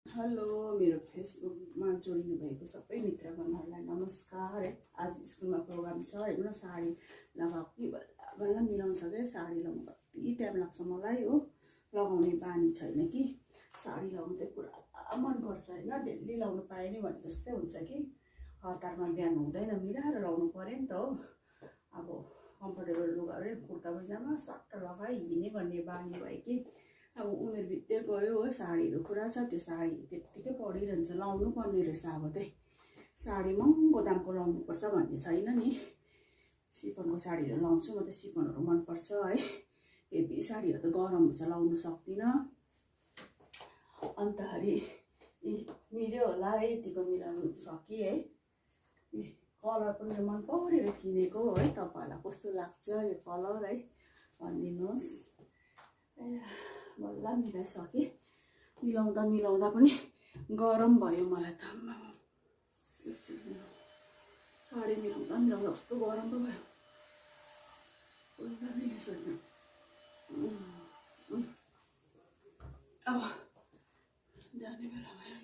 Hello मेरो फेसबुकमा जोडिनु भएको सबै मित्रगणहरूलाई नमस्कार है। आज स्कुलमा प्रोग्राम छ हेर्नु न, साडी लगाएको कि बल्ल बल्ल मिलाउँछ क्या। साडी लगाउनु कति टाइम लाग्छ मलाई हो, लगाउने बानी छैन कि। साडी लगाउनु चाहिँ पुरा मनपर्छ होइन, डेली लाउनु पाए नि भने जस्तै हुन्छ कि। हतारमा बिहान हुँदैन, मिलाएर लाउनु पऱ्यो नि त हो। अब कम्फर्टेबल लुगाहरू कुर्ता पैजामा सट्ट लगाइ हिँड्ने भन्ने बानी भयो कि। अब उमेर बित्दै गयो हो, साडीहरू पुरा छ, त्यो साडी त्यत्तिकै पडिरहन्छ। लाउनु पर्ने रहेछ अब चाहिँ। साडी महँगो दामको लाउनुपर्छ भन्ने छैन नि। सिफनको साडीहरू लाउँछु म त, सिफनहरू मनपर्छ है। हेभी साडीहरू त गरम हुन्छ, लाउनु सक्दिनँ। अन्तखेरि मिल्यो होला है, यतिको मिलाउनु सकेँ है। कलर पनि मन परेर किनेको है। तपाईँहरूलाई कस्तो लाग्छ यो कलर है, भनिदिनुहोस्। बल्ल मिलाइसकेँ। मिलाउँदा मिलाउँदा पनि गरम भयो मलाई त। साडी मिलाउँदा मिलाउँदा कस्तो गरम पो भयो। बल्ल मिलाइसक्यो। अब जाने बेला भयो।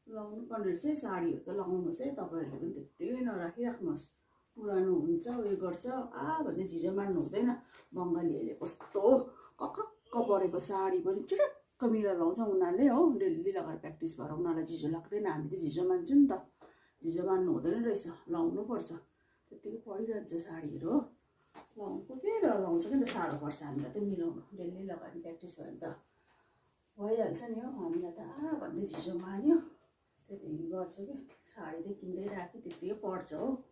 लाउनु पर्ने रहेछ साडीहरू त, लगाउनुहोस् है तपाईँहरूले पनि, त्यत्तिकै नराखिराख्नुहोस्। पुरानो हुन्छ उयो गर्छ भन्दै झिझो मान्नु हुँदैन। बङ्गालीहरूले कस्तो कक्क परेको साडी पनि चिटक्क मिलेर लाउँछ उनीहरूले हो। डेली लगाएर प्र्याक्टिस भएर उनीहरूलाई झिझो लाग्दैन, हामी त झिझो मान्छौँ नि त। झिझो मान्नु हुँदैन रहेछ, लाउनु पर्छ। त्यत्तिकै परिरहन्छ साडीहरू हो, लाउनु के लाउँछ कि त, साह्रो पर्छ हामीलाई त मिलाउनु। डेली लगाएर प्र्याक्टिस भयो भने त भइहाल्छ नि हो। हामीलाई त भन्दै झिझो मान्यो, त्यति गर्छु कि। साडी चाहिँ किन्दै राखेँ, त्यत्तिकै पर्छ हो।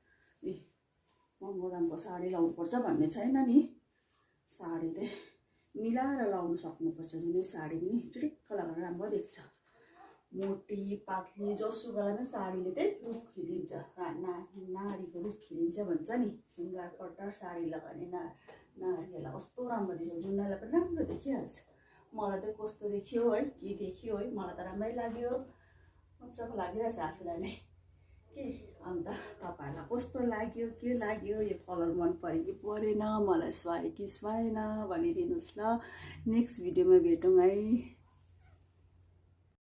महँगो दामको साडी लाउनुपर्छ भन्ने छैन नि। साडी चाहिँ मिलाएर लाउनु सक्नुपर्छ। जुनै साडी पनि चिटिक्क लगाएर राम्रो देख्छ। मोटी पातली जोसुकैलाई पनि साडीले चाहिँ रुख खिलिन्छ, नारीको रुख खिलिन्छ भन्छ नि। सिँगार पट्टार साडी लगाउने नारीहरूलाई कस्तो राम्रो देख्छ, जुनैलाई पनि राम्रो देखिहाल्छ। मलाई चाहिँ कस्तो देखियो है, के देखियो है, मलाई त राम्रै लाग्यो, मजाको लागिरहेछ आफूलाई नै के। अन्त तपाईँहरूलाई कस्तो लाग्यो, के लाग्यो, यो कलर मन पऱ्यो कि परेन, मलाई सुहायो कि सुहाएन भनिदिनुहोस् ल। नेक्स्ट भिडियोमा भेटौँ है।